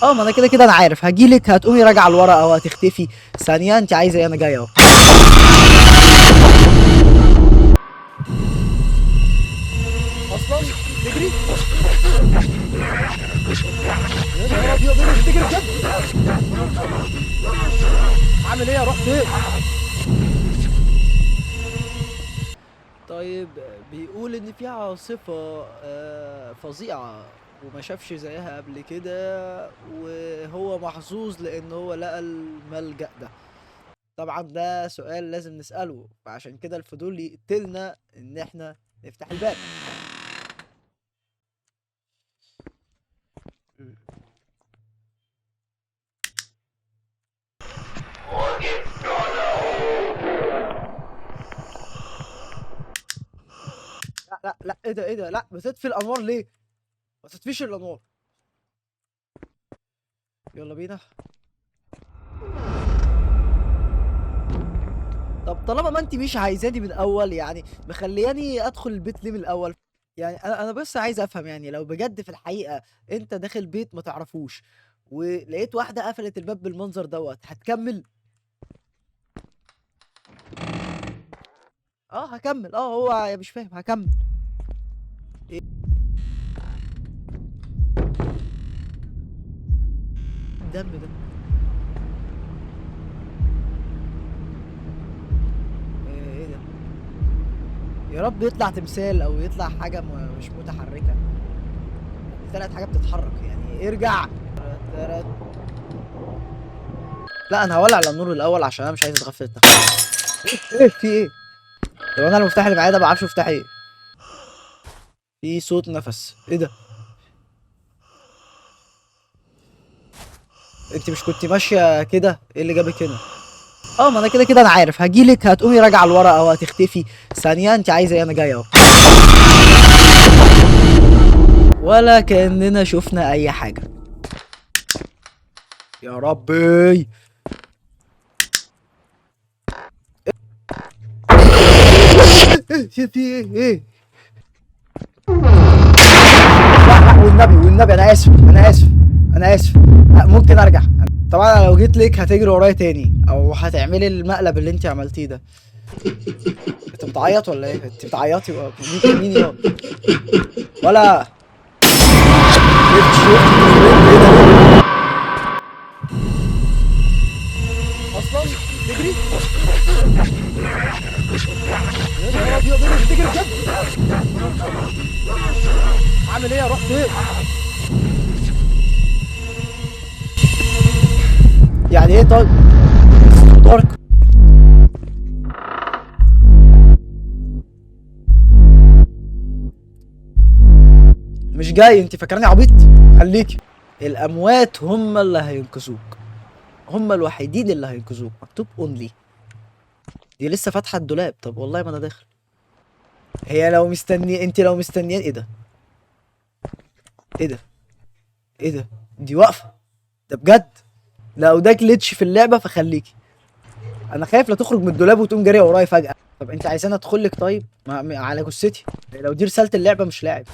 اه ما انا كده كده انا عارف هجيلك، هتقومي راجعه لورا او هتختفي ثانية. انت عايزه ايه؟ انا جاي اهو. اصلا تجري؟ يا نهار ابيض، ايه بتجري بجد؟ عامل ايه؟ اروح فين؟ طيب بيقول ان في عاصفة فظيعة وما شافش زيها قبل كده، وهو محظوظ لان هو لقى الملجأ ده. طبعا ده سؤال لازم نسأله، فعشان كده الفضول يقتلنا ان احنا نفتح الباب. لا لا لا، ايه ده؟ ايه ده؟ لا، بتطفي الانوار ليه؟ ما تطفيش الانوار. يلا بينا. طب طالما ما انت مش عايزاني من الاول، يعني مخلياني ادخل البيت ليه من الاول؟ يعني انا بس عايز افهم، يعني لو بجد في الحقيقة انت داخل بيت ما تعرفوش ولقيت واحدة قفلت الباب بالمنظر دوت، هتكمل؟ هكمل. هو مش فاهم، هكمل. ايه الدم ده؟ ايه ده؟ يا رب يطلع تمثال او يطلع حاجة مش متحركة. طلعت حاجة بتتحرك يعني. ارجع. لا انا هولع على النور الاول عشان انا مش عايز اتغفل التخفيل. ايه في ايه؟ طب انا المفتاح اللي معايا ده ما بعرفش مفتاح ايه. في صوت نفس. ايه ده؟ انت مش كنت ماشية كده؟ ايه اللي جابك هنا؟ ما انا كده كده انا عارف هجيلك، هتقومي راجعه لورا او هتختفي ثانية. انت عايزه ايه؟ انا جاي اهو. ولا كاننا شفنا اي حاجة. يا ربي. في ايه؟ ايه؟ لا لا والنبي والنبي انا اسف انا اسف انا اسف. ممكن ارجع؟ طبعا انا لو جيت لك هتجري ورايا تاني او هتعملي المقلب اللي انت عملتيه ده. انت بتعيط ولا ايه؟ انت بتعيطي مين؟ مين يا ولا؟ شفت ايه ده؟ اصلا تجري؟ يا نهار ابيض، ايه بتجري بجد؟ عامل ايه؟ اروح فين؟ يعني ايه طيب؟ دارك. مش جاي، انت فاكراني عبيط؟ خليكي. الاموات هم اللي هينقذوك، هم الوحيدين اللي هينقذوك. مكتوب اونلي. دي لسه فاتحة الدولاب. طب والله ما انا داخل. هي لو مستني، انت لو مستنيان. ايه ده؟ ايه ده؟ ايه ده؟ دي واقفة ده بجد. لو ده جليتش في اللعبة فخليكي. انا خايف لا تخرج من الدولاب وتقوم جارية ورايا فجاة. طب انت عايزاني ادخل لك؟ طيب ما على جثتي. لو دي رسالة اللعبة مش لاعب.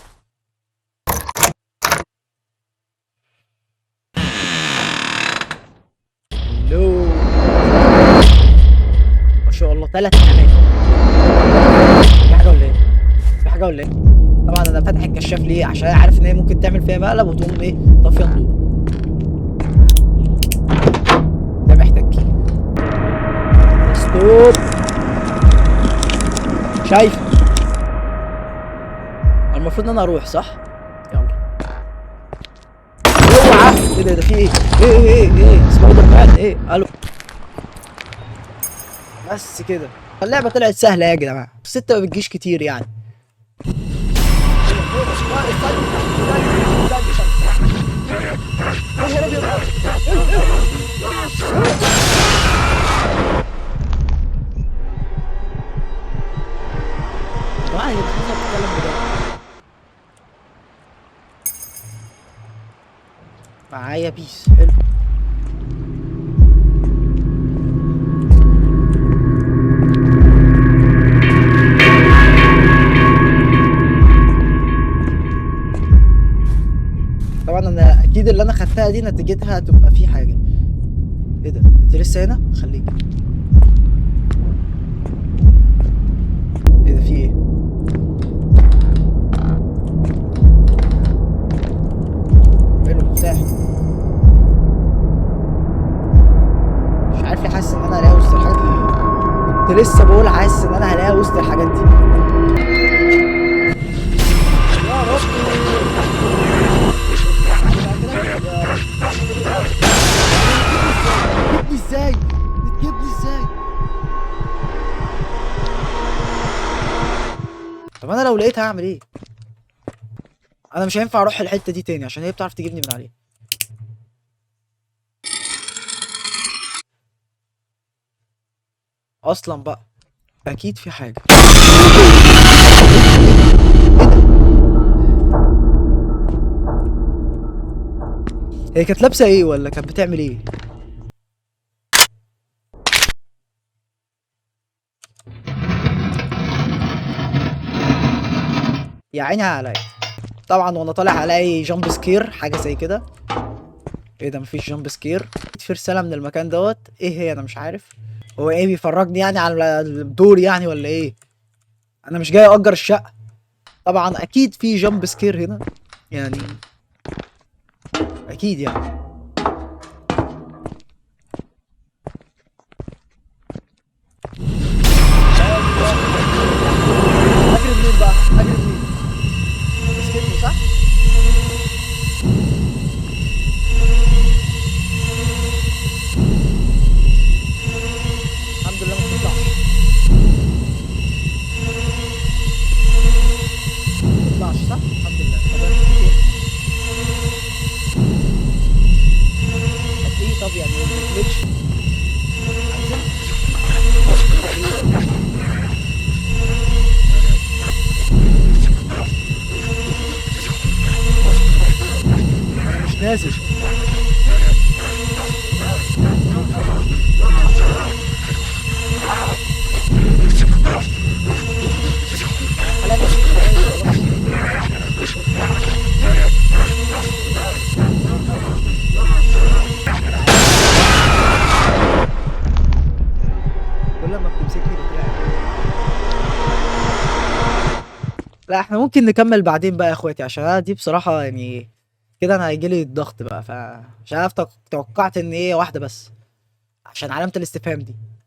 لو ما شاء الله 3 اماكن. في حاجة ولا ايه؟ في حاجة ولا ايه؟ طبعا انا فاتح الكشاف ليه؟ عشان عارف ان هي ممكن تعمل فيها مقلب وتقوم ايه؟ طافية النور. ده محتاج key. stop. شايف المفروض ان انا اروح صح؟ يلا. اوعى. ايه ده؟ ده في ايه؟ ايه ايه ايه ايه؟ سبايدر مان ايه؟ الو. بس كده اللعبة طلعت سهلة يا جماعة. الستة ما بتجيش كتير يعني. طبعا هي بتتكلم بجد. معايا بيس. حلو. طبعا انا اكيد اللي انا خدتها عملتها دي نتيجتها هتبقى في حاجة. ايه ده؟ انت لسه هنا؟ خليك. ايه ده؟ في ايه؟ حلو المفتاح. مش عارف ليه حاسس ان انا هلاقيها وسط الحاجات دي. كنت لسه بقول حاسس ان انا هلاقيها وسط الحاجات دي. يا رب. بتجيبني ازاي؟ بتجيبني ازاي؟ طب انا لو لقيتها هعمل ايه؟ انا مش هينفع اروح الحتة دي تاني عشان هي بتعرف تجيبني من عليها. اصلا بقى اكيد في حاجة. ايه ده؟ هي كانت لابسه ايه ولا كانت بتعمل ايه؟ يا عيني عليا. طبعا وانا طالع هلاقي jump scare حاجة زي كده. ايه ده؟ مفيش jump scare. في رسالة من المكان دوت، ايه هي؟ انا مش عارف. هو ايه بيفرجني يعني على الدور يعني ولا ايه؟ انا مش جاي اجر الشقة. طبعا اكيد في jump scare هنا يعني، اكيد يعني. اجري منين بقى؟ اجري منين؟ مسكتني صح؟ الحمد لله ما بتطلعش. ما بتطلعش صح؟ الحمد لله. طب انا ايه؟ طب ايه؟ طب يعني ما بتجلتش؟ انزل؟ انا مش نازل. كل ما بتمسكني بترعب. لا احنا ممكن نكمل بعدين بقى يا اخواتي، عشان انا دي بصراحة يعني كده انا هيجيلي الضغط بقى، فمش عارف. توقعت ان هي واحدة بس عشان علامة الاستفهام دي.